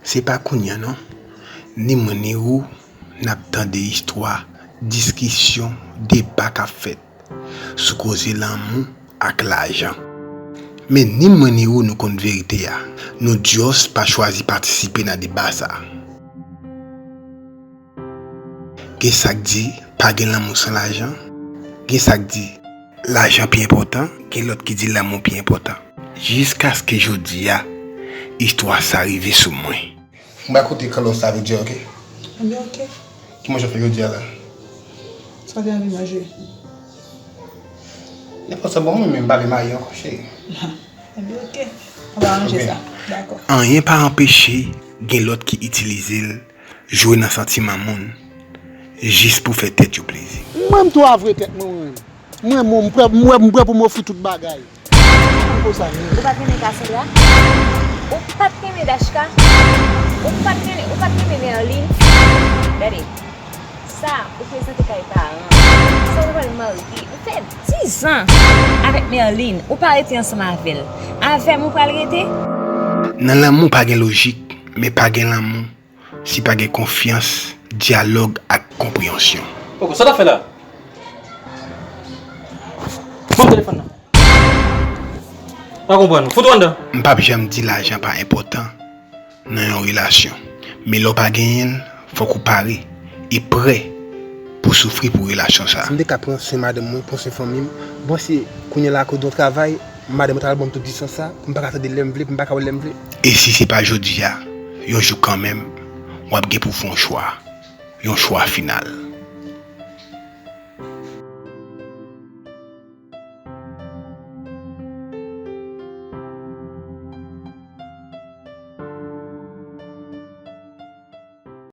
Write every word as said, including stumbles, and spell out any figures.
Se pa kounye a non. Ni mwen ni ou, n ap tande istwa, diskisyon, deba k ap fèt sou koze lanmou ak lajan. Men ni mwen ni ou nou konn verite a. Nou just pa chwazi patisipe nan deba sa. Gen sa k di pa gen lanmou san lajan. Gen sa k di lajan pi enpòtan. Gen lòt ki di lanmou pi enpòtan. Jiskaske jodi a, istwa sa rive sou mwen. Mwen ba kote Carlos sa vle di, oke? Ebyen, oke. Ki manje w fè jodi a la? Sa w te anvi manje? Nenpòt sa bon, mwen menm pa vle marye ankò, cheri. Ebyen, oke. Ann pa ranje sa. Dakò. Anyen pa anpeche gen lòt ki itilize l, jwe nan santiman moun, jis pou fè tèt yo plezi. Mwen, m tou avwe tèt mwen, mwen menm. Mwen, mwen, mwen, mwen, mwen pou m ofri tout bagay. Ou pa t renmen Cassandra? Ou pa t renmen Dashka? Ou pa t renmen, ou pa t renmen Merline? Gade, sa, ou prezante kay paran. Sa, ou pral marye. Ou fè diz an avèk Merline. Ou pa rete ansanm avè l. Avè m ou pral rete? Nan lanmou pa gen lojik, men pa gen lanmou si pa gen konfyans, dyalòg ak konpreyansyon. Poko, sa w t ap fè la? Ban m telefòn nan. Pa konprann. Fout ou anndan. M p ap janm di lajan pa enpòtan nan yon relasyon. Men lè w pa genyen l, fòk ou pare e prè pou soufri pou relasyon sa. Si m te ka pran swen madanm mwen, pran swen fanmi m, bon, se kounye a la akoz de yon travay, madanm mwen ta pral ban m tout distans sa, pou m pa ka tande lè m vle, pou m pa ka wè lè m vle. E si se pa jodi a, yon jou kanmenm, w ap gen pou fè yon chwa. Yon chwa final.